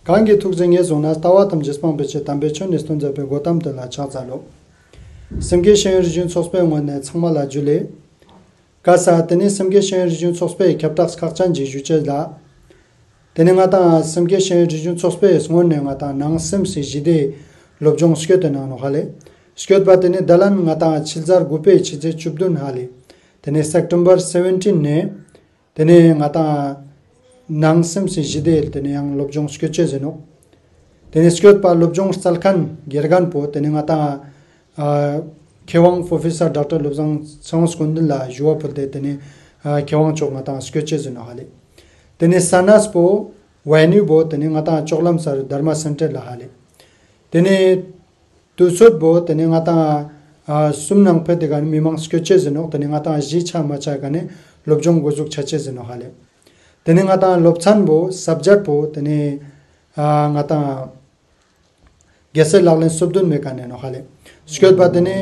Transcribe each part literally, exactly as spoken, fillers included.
གང་གི་ཐུགས་བཞེད་ངེས་བཟུང་ན། ལྟ་བ་ཐམས་ཅད་སྤང་བའི་ཕྱིར། དམ་པའི་ཆོས་ནི་སྟོན་མཛད་པའི། གོ་ཏམ་དེ་ལ་ཕྱག་འཚལ་ལོ། སེམས་བསྐྱེད་ཤེས་ཡོན་རིག་གཞུང་ཚོགས་པའི་ངོས་ནས་ཚང་མ་ལ་ཇུ་ལེ། ཀ་ས་ཏེ་ནེ་སེམས་བསྐྱེད་ཤེས་ཡོན་རིག་གཞུང་ཚོགས་པའི་ཁྱབ་བསྒྲགས་ཁག་ཅན་ཅིག་ཞུ་ཅེས་ལ། ཏེ་ནེ་ང་དང་སེམས་བསྐྱེད་ཤེས་ཡོན་རིག་གཞུང་ཚོགས་པའི་ངོས་ནས་ང་དང་ནང་སེམས་སི་ཞི་བདེའི་སློབ་སྦྱོང་སྐྱོད་དེ་གནང་ནོག་ཧ་ལེ། སྐྱོད་པ་ཏེ་ནེ་ད་ལན་ང་དང་ཕྱི་ཟླ་དགུ་པའི་ཕྱི་ཚེས་བཅུ་བདུན་ཧ་ལེ། ཏེ་ནེ་སེབ་ཊེམ་བར་སེ་བེན་ཊིན་ནེ། ཏེ་ནེ་ང་དང་ནང་སེམས་སི་ཞི་བདེ་ཏེ་ནེ་ཡང་སློབ་སྦྱོང་སྐྱོད་ཅེས་ཨིན་ནོག། ཏེ་ནེ་སྐྱོད་པ་སློབ་སྦྱོང་སྩལ་མཁན་དགེ་རྒན་པོ་ཏེ་ནེ་ང་དང་ཨ་མཁས་དབང་པྲོ་ཕེ་སར་ཌོག་ཊར་བློ་བཟང་ཚེ་དབང་སྐུ་མདུན་ལ་ཞུ་བ་ཕུལ་ཏེ་ཏེ་ནེ་ཨ་མཁས་དབང་མཆོག་ང་དང་སྐྱོད་ཅེས་ཨིན་ནོག་ཧ་ལེ། ཏེ་ནེ་ས་གནས་པོ་ཝེ་ནིའུ་བོ་ཏེ་ནེ་ང་དང་ལྕོག་ལམ་སར་དྷརྨ་སེན་ཊར་ལ་ཧ་ལེ། ཏེ་ནེ་དུས་ཚོད་པོ་ཏེ་ནེ་ང་དང་ཨ་གསུམ་ནང་ཕེད་དེ་ག་ནེ་མི་མང་སྐྱོད་ཅེས་ཨིན་ནོག། ཏེ་ནེ་ང་དང་གཞི་ཆ་མ་ཆ་ག་ནེ་སློབ་སྦྱོང་འགོ་འཛུགས་ཆ་ཅེས་ཨིན་ནོག་ཧ་ལེ། ཏེ་ནེ་ང་དང་སློབ་ཚན་པོ་སབ་ཇེཀྚ་པོ་ཏེ་ནེ་ཨ་ང་དང་རྒྱལ་སྲས་ལག་ལེན་སོ་བདུན་མའི་ཀ་ནེ་ནོག་ཧ་ལེ། སྐྱོད་པ་ཏེ་ནེ་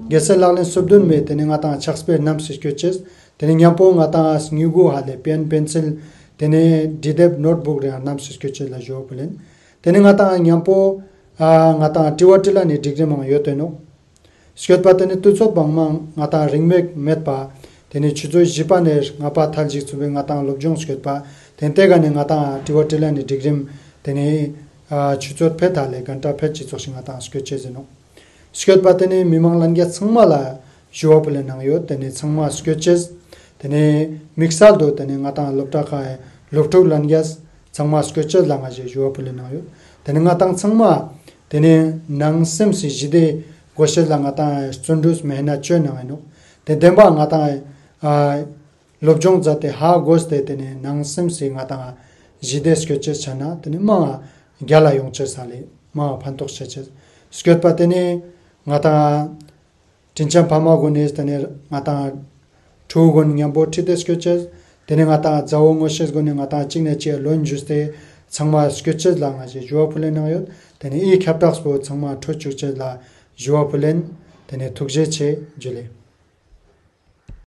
རྒྱལ་སྲས་ལག་ལེན་སོ་བདུན་མའི་ཏེ་ནེ་ང་དང་ཕྱག་དཔེ་རྣམས་སུ་སྐྱོད་ཅེས། ཏེ་ནེ་ཉམ་པོ་ང་དང་དངུལ་གུ་ཧ་ལེ་པེན་པེན་སིལ་ཏེ་ནེ་འབྲི་དེབ་ནོཊ་བུཀ་རེ་རྣམས་སུ་སྐྱོད་ཅེས་ལ་ཞུ་བ་ཕུལ་ཨིན། ཏེ་ནེ་ང་དང་ཉམ་པོ་ཨ་ང་དང་དྲི་བ་དྲིས་ལན་ནི་སྒྲིག་རིམ་མང་ཡོད་དེ་ནོག། སྐྱོད་པ་ཏེ་ནེ་དུས་ཚོད་བང་མང་ང་དང་རིང་མོ་མེད་པ། ཏེ་ནེ་ཆུ་ཚོད་བཞི་པ་ནེ་ལྔ་པ་ཐལ་ཅིག་ཚུགས་པའི་ང་དང་སློབ་སྦྱོང་སྐྱོད་པ། ཏེ་ནེ་ཏེ་ག་ནེ་ང་དང་དྲི་བ་དྲིས་ལན་ནི་སྒྲིག་རིམ་ཏེ་ནེ་ཨ་ཆུ་ཚོད་ཕེད་ཧ་ལེ་གན་ཊ་ཕེད་ཅིག་ཙོགས་ཤིག་ང་དང་སྐྱོད་ཅེས་ཨིན་ནོག། སྐྱོད་པ་ཏེ་ནེ་མི་མང་ལྷན་རྒྱས་ཚང་མ་ལ་ཞུ་བ་ཕུལ་ལེ་གནང་ཡོད། ཏེ་ནེ་ཚང་མ་སྐྱོད་ཅེས། ཏེ་ནེ་དམིགས་བསལ་དུ་ཏེ་ནེ་ང་དང་སློབ་གྲྭ་ཁག་སློབ་ཕྲུག་ལྷན་རྒྱས་ཚང་མ་སྐྱོད་ཅེས་ལ་ང་ཞེས་ཞུ་བ་ཕུལ་ལེ་གནང་ཡོད། ཏེ་ནེ་ང་དང་ཚང་མ་ཏེ་ནེ་ནང་སེམས་སི་ཞི་བདེ་དགོས་ཤེས་ལ་ང་དང་བརྩོན་འགྲུས་མེ་ནད་ཅོ་གནང་ཨིན་ནོག། ཏེ་བདེན་པ་ང་དང་ཨ་སློབ་སྦྱོང་མཛད་དེ་ཧ་གོ་སྟེ་ཏེ་ནེ་ནང་སེམས་སི་ང་དང་ཞི་བདེ་སྐྱོད་ཅེས་ཆ་ན་ཏེ་ནེ་མང་ང་རྒྱལ་ལ་ཡོང་ཅེས་ཧ་ལེ་མང་ང་ཕན་ཐོགས་ཆ་ཅེས་སྐྱོད་པ་ཏེ་ནེ་ང་དང་དྲིན་ཅན་ཕ་མ་གུན་ནི་ཏེ་ནེ་ང་དང་ཕྲུ་གུ་གུན་ཉམ་པོ་ཁྲིད་དེ་སྐྱོད་ཅེས། ཏེ་ནེ་ང་དང་མཛའ་བོ་ངོ་ཤེས་གུན་ནི་ང་དང་ཅིག་ནེ་ཅིག་ལོན་ཇུས་ཏེ་ཚང་མ་སྐྱོད་ཅེས་ལ་ང་ཞེས་ཞུ་བ་ཕུལ་ལེ་གནང་ཡོད། ཏེ་ནེ་འི་ཁྱབ་བསྒྲགས་པོ་ཚང་མ་འཕྲོད་ཅུག་ཅེས་ལ་ཞུ་བ་ཕུལ་ལེ། ཏེ་ནེ་ཐུགས་རྗེ་ཆེ་ཇུ་ལེ།